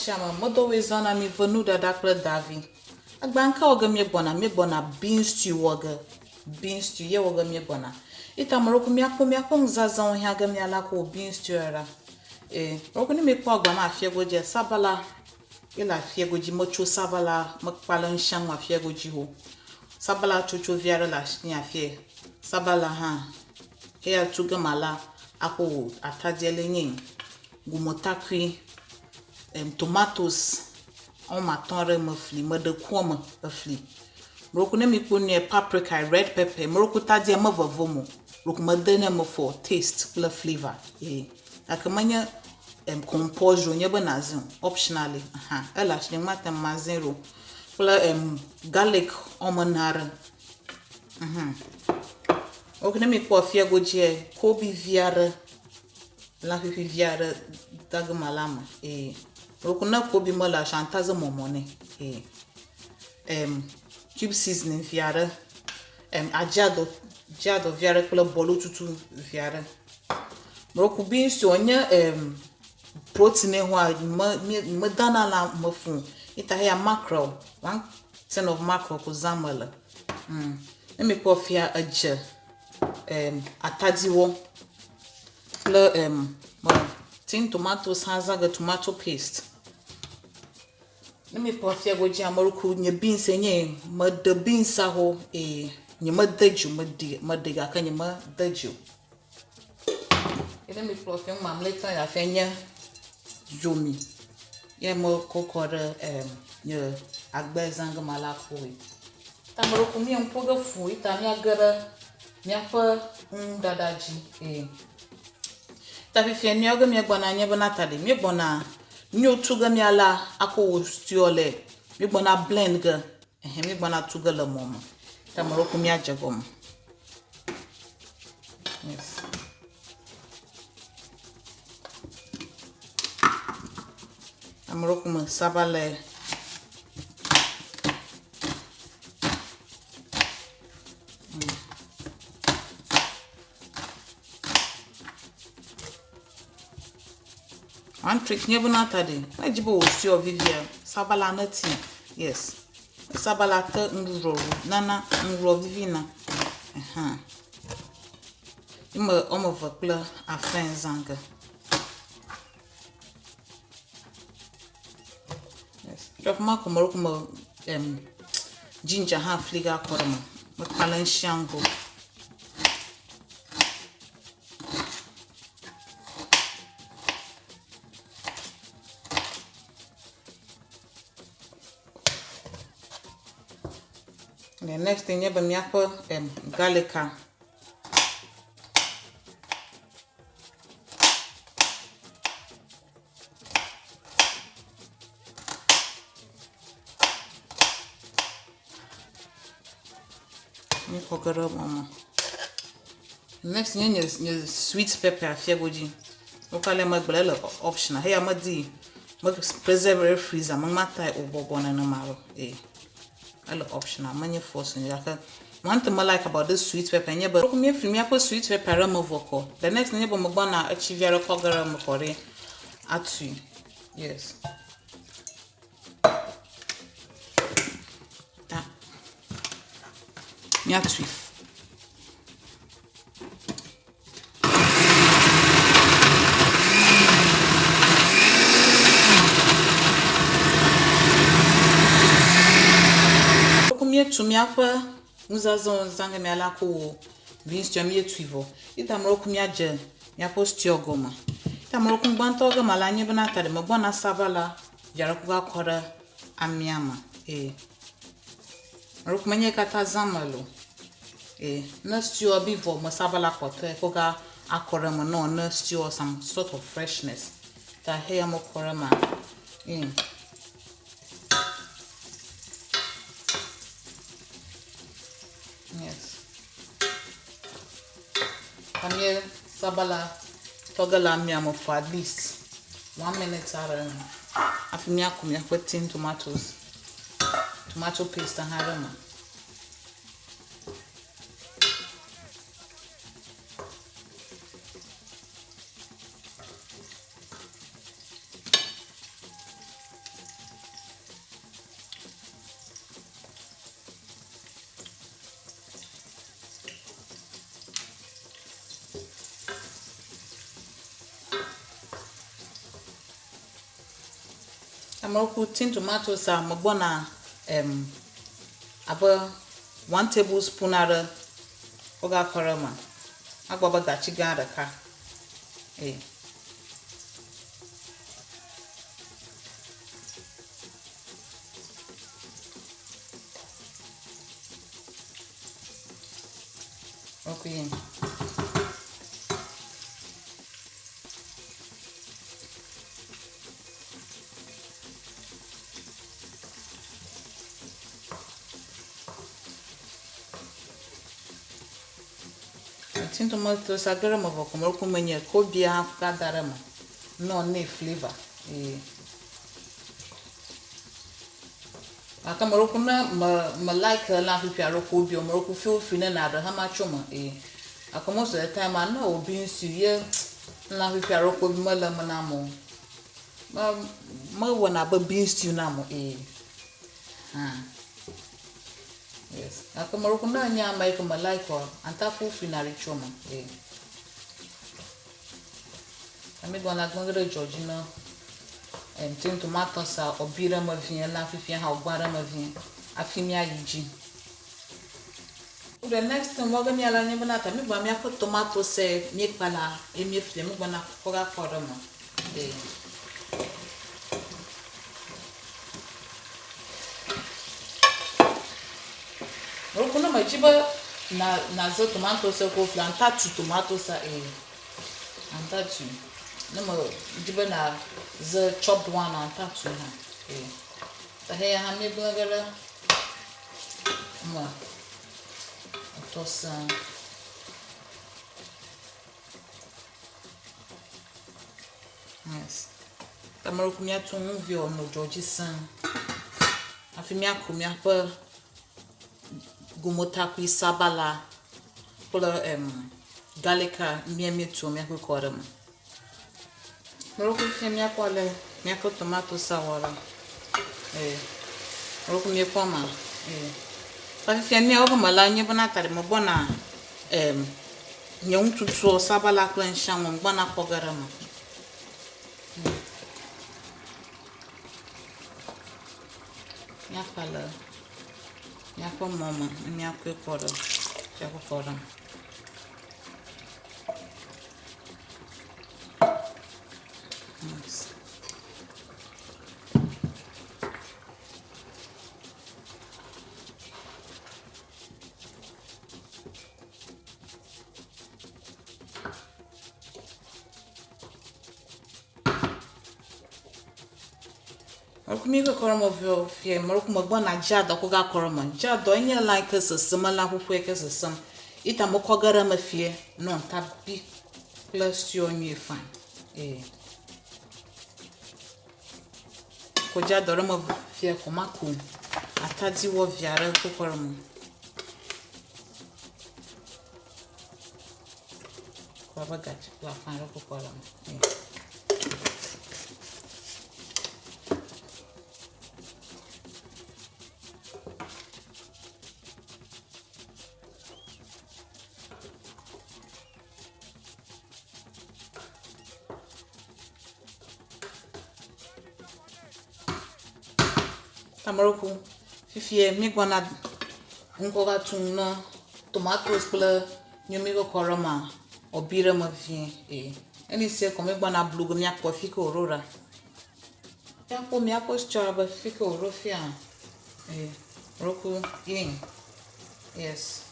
sia ame, medɔwoe zã na mi ve nuɖaɖa kple davi. Egbea ŋke wɔ ge míegbɔna? Míegbɔna bean stew wɔ ge. Bean stew ye wɔ ge míegbɔna. Ita ame ɖewo ko míakpɔ míaƒe nuzazãwo hiã ge míala ko wɔ bean stew ɖa. Ee, ɖewo ne míekpɔ agba ma afia godzia, sabala ye le afia godzi. Metso sabala, mekpa le nusianu afia godzi ho. Sabala tsotso vi aɖe le asinye afia. Sabala hã eya tu ge mala aƒo wò atadie le nye gumetakui, em tomatoes woame atɔ̃ ɖe mefli meɖe kua me efli. Mlɔku ne mikpɔ nue paprika, red pepper, mlɔku tadia me vevom o. Mlɔku mede ne me for taste kple flavour ye. Gake menye em compulsory wònye be nàzĩ o, optionally hã ele asinye mate ŋu mazĩ ɖo kple em garlic woame ene aɖe. Mhm. Ok ne mikpɔ afia godzia kobi vi aɖe, lã ƒiƒi vi aɖe da ge ma la me eye mlɔku ne kobi mele ashantaze mɔmɔ nɛ eye em cube seasoning vi aɖe, em adziadɔ dziadɔ vi aɖe kple bɔlututu vi aɖe. Mlɔku beans wònye em protein hã me medana lã me fũ o. Ita heya mackerel, one tin of mackerel ko zãm mele. Mm. Ne mikpɔ fia edze em atadiwɔ kple em tin tomatoes hã zã ge tomato paste. Ne mikpɔ fia godzi ameɖoku nye beans nye meɖe beans aho eye nye mede dzi o meɖi meɖe gake nye mede dzi o. Ye ne mikpɔ fia mamlɛtɔ le afia nye dzomi ye mekɔ kɔ ɖe em nye agbe zã ge mala koe. Ta ameɖoku mi ŋku ge fu ita míage ɖe míaƒe nuɖaɖa dzi eye ta fifia míawo ge míegbɔna nye bena ta ɖe míegbɔna nuyiwo tu ge míala akɔ wɔ stew le míegbɔna blend ge ehe míegbɔna tu ge le mɔ me. Ta ameɖoku míadze gɔme. Yes. Ameɖoku me sabale One trick nye bena ta ɖe, ne edzi be wò stew vivia, sabala neti. Yes. Sabala te nuɖuɖu nana nuɖuɖua vivina. Ehã. Eme woame eve kple afãe zã ge. Yes. Tsɔ fi ma ko meɖo me em ginger hã fli ga kɔ ɖe eme. Mekpa le ŋsia ŋgo. The next thing nye be míaƒe em garlic-a. Míexɔ ge ɖe eme. Next nye nye nye sweet pepper afia godzi. Woka le megbe ele optional. Heya medi me preserve ɖe freezer me matae o bɔbɔ nenema lo. Ee. Ele optional menye force o gake one thing me like about this sweet pepper nye be míefli míaƒe sweet pepper ɖe eme vɔ kɔ. The next nye be megbɔna etsi vi aɖe kɔ ge ɖe eme kɔ ɖe atui. Yes. Ta míatui. Míetu míaƒe nuzazãwo zã ge míala ko wo bean stew míetui vɔ. Ye ta ameɖewo ko míadze míaƒe stew gɔme. Ta ameɖewo ko gbãtɔ ge mala nye bena ta ɖe megbɔna sabala dzra ɖo va kɔ ɖe amia me eye ameɖewo ko menye katã zã mele o. Eye ne stew bi vɔ me sabala kpɔtɔe ko ga akɔ ɖe eme ne ne stew some sort of freshness. Ta heya mekɔ ɖe emea eye. Yes. Amie sabala tɔ ge le amia me for at least one minute aɖe eme hafi míaku míaƒe tin tomatoes, tomato paste hã ɖe eme. Amewo ku tin tomatoes a megbɔna em abe one tablespoon aɖe wogakɔ ɖe eme. Agbɔ be gatsi gã ɖeka. Ee. Okay. Tin tomatoes a ge ɖe eme vɔ ko meɖo menye kobia hã gada ɖe eme ne wòanɛ flavour. Ee. Gake meɖo ku ne me me like lã ƒuƒui alo kobi o, meɖo ku fiwofi ne naɖe hã matso eme. Ee. Gake most of the time ne wò beans stew ye lã ƒuƒui alo kobi mele eme nam o, me mewɔna abe beans stew nam o. Ee. Hã. Yes. Gake meɖo ku ne enye ame yi ke me like oa, anta fiwofi naɖi tso eme. Ee. Emi gbɔna gbe ge ɖe dzɔ dzi na em tin tomatoes a wòbi ɖe eme vie, lã fifia hã wògbã ɖe eme vie hafi míayi dzi. The next thing wɔ ge míale nye bena ta mígbɔna míaƒe tomatoes míekpa la ye míefli mígbɔna kɔ va kɔ ɖe eme. Ee. Meɖo ne medzi be na naze tomatoes ko fli anta tu tomatoes ee. Anta tu. Ne medzi be naze chopped one anta tu hã ee. Ta heya hã míegblẽ ge ɖe eme etɔ sẽe. Yes. Ta meɖo míatu ŋuvi wòanɔ dzo dzi sẽe hafi míaku míaƒe gumotakui sabala kple em galika míemietu míaƒe kɔ ɖe eme. Meɖo fia míakpɔ ale míaƒe tomatoes wɔ ɖo. Ee, meɖo míekpɔ ma. Ee. Ta fifia míawo gome la nye bena ta ɖe megbɔna em nye ŋututuɔ sabala kple ŋshiaŋu megbɔna kpɔ ge ɖe eme. Míakpa le míaƒe mɔ me ne míakɔe kɔ ɖe míakɔ kɔ ɖe eme. Yes. Mí ke kɔ ɖe eme vɔ fia meɖo megbɔna dzadɔ ko gakɔ ɖe eme. Dzadɔ enye lã yi ke sesem, elã ƒuƒu yi ke sesem. Ye ta mekɔ ge ɖe eme fie nɔ ŋta bi kple stew nyuie fine. Ee. Kɔ dzadɔ ɖe eme fie ko maku atadiwɔ vi aɖe kɔ kɔ ɖe eme. Kɔ abe gatsi kple afã ɖe kɔ kɔ ɖe eme. Ee. Ameɖewo fifie míegbɔna ŋkɔ va tum na tomatoes kple nyomi kɔkɔ ɖe mea, wòbi ɖe eme vie ee. Eni sia ko míegbɔna blu ge míakpɔ fi ke wòɖo ɖa. Míakpɔ míaƒe stew abe fi ke wòɖo fia ee roku yin yes.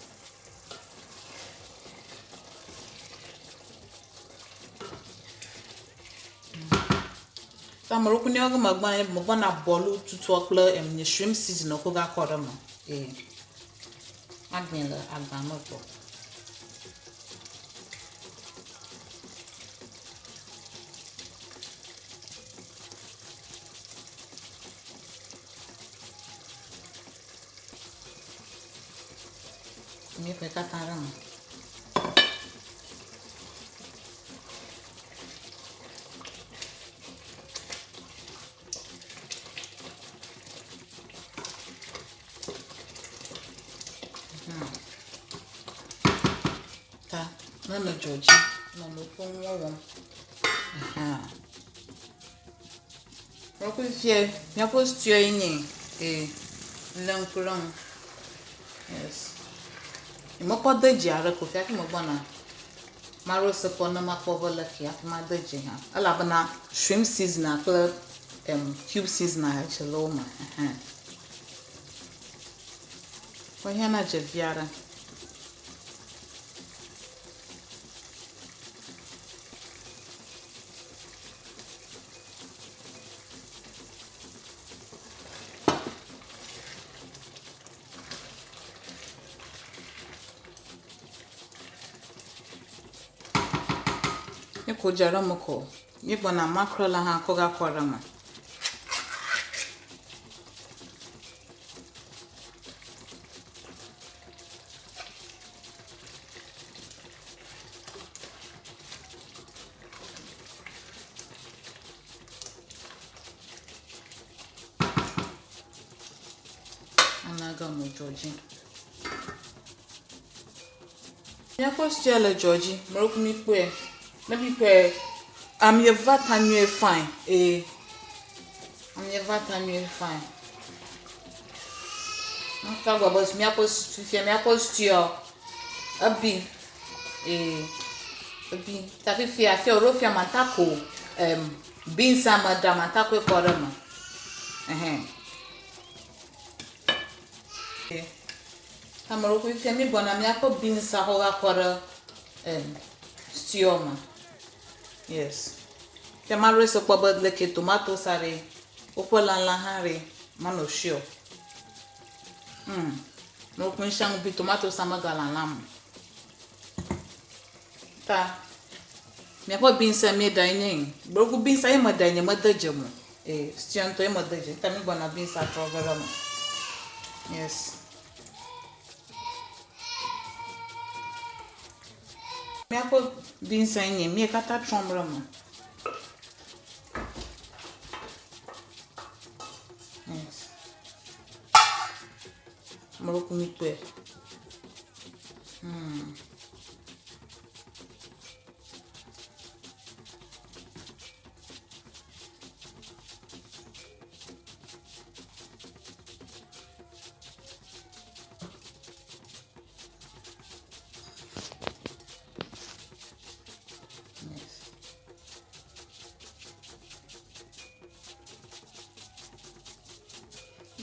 Ta ameɖewo ne wo megbɔna megbɔna bɔlu tutua kple em shrimp season ko va kɔ ɖe eme ee. Agbẽ le agba me gbɔ. Míeƒe katã ɖe eme. Ta ne dzɔ dzi nɔ nu ƒe nuwo wɔm. Ahan. Mekpɔe fifia míaƒe stew ye nye ee lé ŋku ɖe eŋu. Yes. Nyemekpɔ de dzi aɖeke o fifia hafi megbɔna. Maɖo se kpɔ ne makpɔ be leke hafi made dzi hã. Elabena shrimp seasoner kple em cube seasoner dze le wo me. Ɛhɛn. Wohiã na dze vi aɖe. Ne ko dze ɖe eme ko míegbɔna makrela hã kɔ gakɔ ɖe eme. Anaga me dzɔ dzi. Míaƒe stew le dzɔ dzi. Meɖo mi kpɔe. Ne mi kpɔe, amie va ta nyuie fine. Ee. Amie va ta nyuie fine. Ŋka gblɔ be míaƒe fifia míaƒe stew ebi. Ee. Ebi. Ta fifia fia woɖo fia matako em beans ame ɖa matakoe kɔ ɖe eme. Ɛhɛn. Ame ɖewo fifia mi gbɔna míaƒe beans xɔ va kɔ ɖe em stew me. Yes. Ke maɖo se kpɔ be leke tomatoes ɖe woƒe lala hã ɖe manɔ sure. Ne wokpɔ ŋusia ŋu bi tomatoes megalalam o. Ta míaƒe beans míeɖa ye nye yi. Gbeɖeku beans ye meɖa nye mede dze me o. Ee, stew ŋutɔ ye mede dze. Ta mi gbɔna beans trɔ ge ɖe eme. Yes. Míaƒe beans ye nye mí katã trɔm ɖe eme. Yes. Meɖeku mi kpɔe. Yes.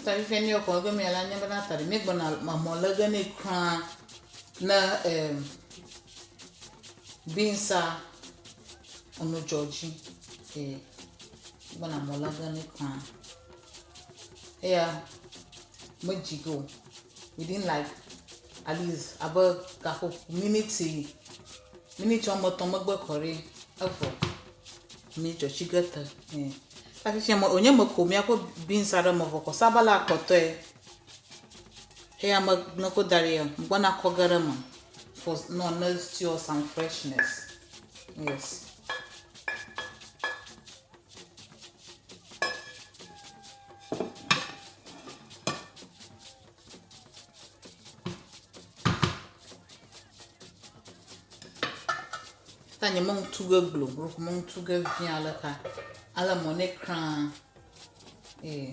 Ta fifia ne wokɔ ge mia la nye bena ta ɖe míegbɔna emɔ lé ge nɛ kura ne em beansa enu dzɔ dzi ee gbɔna mɔ lé ge nɛ kura. Eya medzi ge o within like at least abe gaƒoƒo miniti miniti woame etɔ̃ megbe kɔ ɖi evɔ mi dzɔ tsi ge te. Ee. Ta fifia me wònye meko míaƒe beans aɖe me vɔ kɔ sabala kpɔtɔe eya me gblẽ ko da ɖi gbɔna kɔ ge ɖe eme for no ne stew some freshness. Yes. Ta nye meŋu tu ge glo, meŋu tu ge vi ale ka. Ale mɔ ne kra. Ee.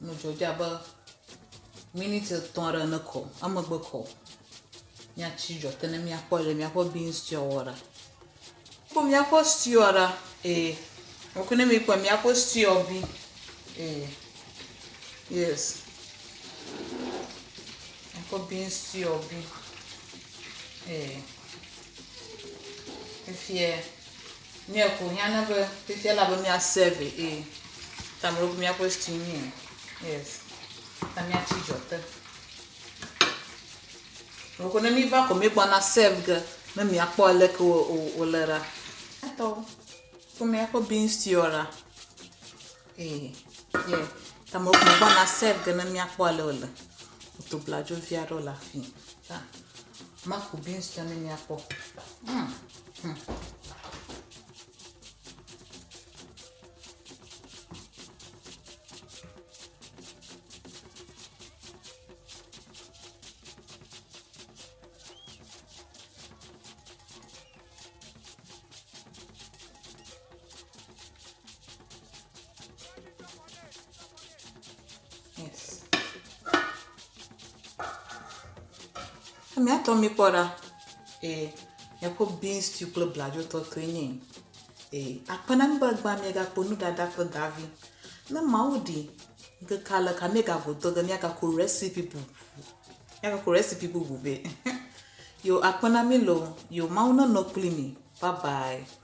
Nu dzɔdzi abe miniti etɔ̃ ɖe ene kɔ, emegbe kɔ. Míatsi dzɔ te ne míakpɔ ɖe míaƒe beans stew wɔ ɖa. Kpɔ míaƒe stew ɖa. Ee. Ŋku ne mikpɔ míaƒe stew bi. Ee. Yes. Míaƒe beans stew bi. Ee. Fifia míeko hiã na be fifia la be mía serve ee. Ta me míaƒe stew nyi. Yes. Ta míatsi dzɔ te. Ŋku ne mi va ko mi gbɔna serve ge ne miakpɔ aleke wòle ɖa. Etɔwo, kpɔ míaƒe beans stew ɖa. Ee, ye. Ta me gbɔna serve ge ne miakpɔ ale wòle. Woto bladzo vi aɖewo le afi. Ta maku beans stew ne miakpɔ. Miatɔ mikpɔ ɖa. Ee, miaƒe beans stew kple bladzo tɔtɔe nye. Ee, akpe na mi be egbea miegakpɔ nuɖaɖa kple gavi. Ne Mawu ɖi ŋkekea le ka míegago do ge míagako recipe bubu. Míagako recipe bubu vɛ. Yo, akpe na mi loo. Yo, Mawu nenɔ kpli mi. Bye bye.